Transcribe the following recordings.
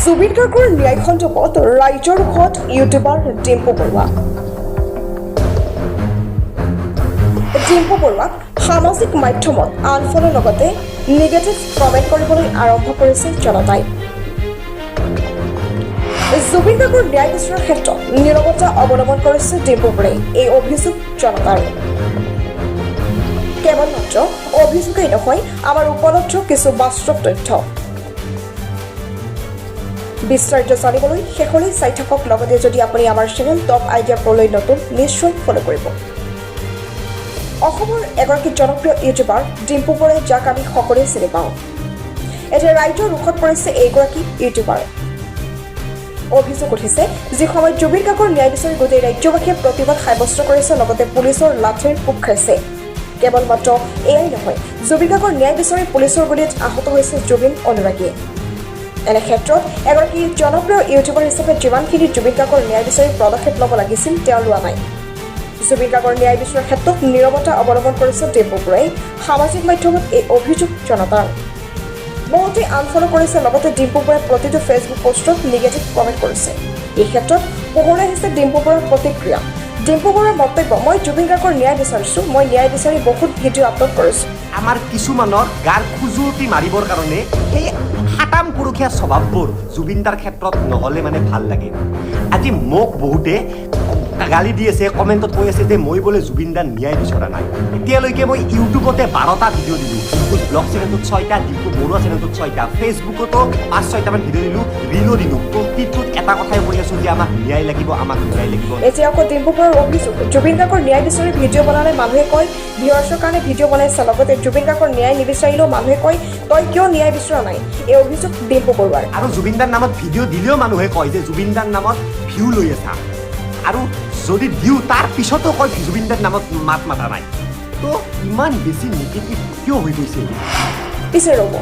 জুবিন গাৰ্গৰ ন্যায় সন্দৰ্ভত ৰাইজৰ ৰোষত ইউটিউবাৰ ডিম্পু বৰুৱা। ডিম্পু বৰুৱাক সামাজিক মাধ্যমত আনফলৰ লগতে নিগেটিভ কমেণ্ট কৰিবলৈ আৰম্ভ কৰিছে জনতাই। জুবিন গাৰ্গৰ ন্যায় বিচৰাৰ ক্ষেত্ৰত নীৰৱতা অৱলম্বন কৰিছে ডিম্পু বৰুৱাই, এই অভিযোগ জনতাৰ। কেৱল মাত্ৰ অভিযোগেই নহয়, আমাৰ উপলব্ধ কিছু বাস্তৱ তথ্য। বিস্তাৰিত জানিবলৈ শেষলৈ চাই থাকক। লগতে যদি আপুনি আমাৰ চেনেল টপ আইডিয়া প্ৰ'লৈ নতুন, নিশ্চয় ফ'ল' কৰিব। অসমৰ এগৰাকী জনপ্ৰিয় ইউটিউবাৰ ডিম্পু বৰুৱা, যাক আমি সকলোৱে চিনি পাওঁ, এতিয়া ৰাইজৰ ৰোষত পৰিছে এইগৰাকী ইউটিউবাৰ। অভিযোগ উঠিছে, যি সময়ত জুবিন গাৰ্গৰ ন্যায় বিচাৰি গোটেই ৰাজ্যবাসীয়ে প্ৰতিবাদ সাব্যস্ত কৰিছে, লগতে পুলিচৰ লাঠিৰ কোব খাইছে। কেৱল মাত্ৰ এয়াই নহয়, জুবিন গাৰ্গৰ ন্যায় বিচাৰি পুলিচৰ গুলীত আহত হৈছে জুবিন অনুৰাগীয়ে। এনে ক্ষেত্ৰত এগৰাকী জনপ্ৰিয় ইউটিউবাৰ হিচাপে যিমানখিনি জুবিন গাৰ্গৰ ন্যায় বিচাৰি পদক্ষেপ ল'ব লাগিছিল, তেওঁ লোৱা নাই। জুবিন গাৰ্গৰ ন্যায় বিচৰাৰ ক্ষেত্ৰত নীৰৱতা অৱলম্বন কৰিছে ডিম্পু বৰুৱাই। সামাজিক মাধ্যমত এই অভিযোগ জনতাৰ। বহুতে আনফল' কৰিছে, লগতে ডিম্পু বৰুৱাই প্ৰতিটো ফেচবুক পষ্টত নিগেটিভ কমেণ্ট কৰিছে। এই ক্ষেত্ৰত পোহৰলৈ আহিছে ডিম্পু বৰুৱাৰ প্ৰতিক্ৰিয়া। ডিম্পু বৰুৱাৰ মন্তব্য, "মই জুবিন গাৰ্গৰ ন্যায় বিচাৰিছোঁ। মই ন্যায় বিচাৰি বহুত ভিডিঅ' আপলোড কৰিছোঁ।" আমাৰ কিছুমানৰ গাৰ খজুৱতি মাৰিবৰ কাৰণে সেই সাতাম পুৰুষীয়া স্বভাৱবোৰ জুবিনদাৰ ক্ষেত্ৰত নহ'লে মানে ভাল লাগে। আজি মোক বহুতে গালি দি আছে, কমেণ্টত কৈ আছে যে মই বোলে জুবিনদাৰ ন্যায় বিচৰা নাই। এতিয়ালৈকে মই ইউটিউবতে 12টা ভিডিঅ' দিলোঁ, ডিম্পুজ ব্লগ চেনেলটোত ছয়টা, ডিম্পু বৰুৱা চেনেলটোত ছয়টা, ফেচবুকতো পাঁচ ছয়টামান ভিডিঅ' দিলোঁ, ৰিলো দিলোঁ। প্ৰতিটোত এটা কথাই কৈ আছোঁ যে আমাক ন্যায় লাগিব, আমাক ন্যায় লাগিব। এতিয়া আকৌ ডিম্পু বৰুৱাৰ অভিযোগ, জুবিন গাৰ্গৰ ন্যায় বিচাৰি ভিডিঅ' বনালে মানুহে কয় ভিউৱাৰ্ছৰ কাৰণে ভিডিঅ' বনাইছে। লগতে জুবিন গাৰ্গৰ ন্যায় নিবিচাৰিলেও মানুহে কয় তই কিয় ন্যায় বিচৰা নাই। এই অভিযোগ ডিম্পু বৰুৱাৰ। আৰু জুবিনদাৰ নামত ভিডিঅ' দিলেও মানুহে কয় যে জুবিনদাৰ নামত ভিউ লৈ আছা। আৰু যদি দিওঁ, তাৰ পিছতো কয় জুবিনদাৰ নামত মাত মাতা নাই। তো ইমান বেছি নিগেটিভ কিয় হৈ গৈছে? পিছে ৰ'ব,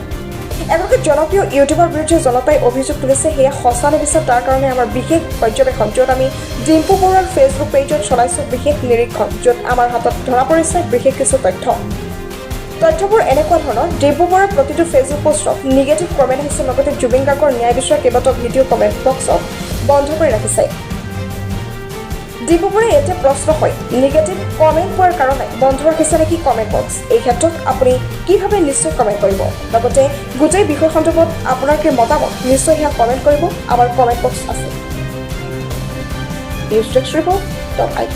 এগৰাকী জনপ্ৰিয় ইউটিউবাৰ বিৰুদ্ধে জনতাই অভিযোগ তুলিছে, সেয়া সঁচা নে মিছা, তাৰ কাৰণে আমাৰ বিশেষ পৰ্যবেক্ষণ, য'ত আমি ডিম্পু বৰুৱাৰ ফেচবুক পেজত চলাইছোঁ বিশেষ নিৰীক্ষণ, য'ত আমাৰ হাতত ধৰা পৰিছে বিশেষ কিছু তথ্য। তথ্যবোৰ এনেকুৱা ধৰণৰ: ডিম্পু বৰুৱাৰ প্ৰতিটো ফেচবুক পষ্টত নিগেটিভ কমেণ্ট আহিছে, লগতে জুবিন গাৰ্গৰ ন্যায় বিচৰা কেইবাটাও ভিডিঅ' কমেণ্ট বক্সত বন্ধ কৰি ৰাখিছে ডিম্পু বৰুৱাই। এতিয়া প্ৰশ্ন হয়, নিগেটিভ কমেণ্ট পোৱাৰ কাৰণে বন্ধ ৰাখিছে নেকি কমেণ্ট বক্স? এই ক্ষেত্ৰত আপুনি কি ভাবে, নিশ্চয় কমেণ্ট কৰিব। লগতে গোটেই বিষয় সন্দৰ্ভত আপোনাৰ কি মতামত, নিশ্চয় সেয়া কমেণ্ট কৰিব। আমাৰ কমেণ্ট বক্স আছে। News desk report, top I.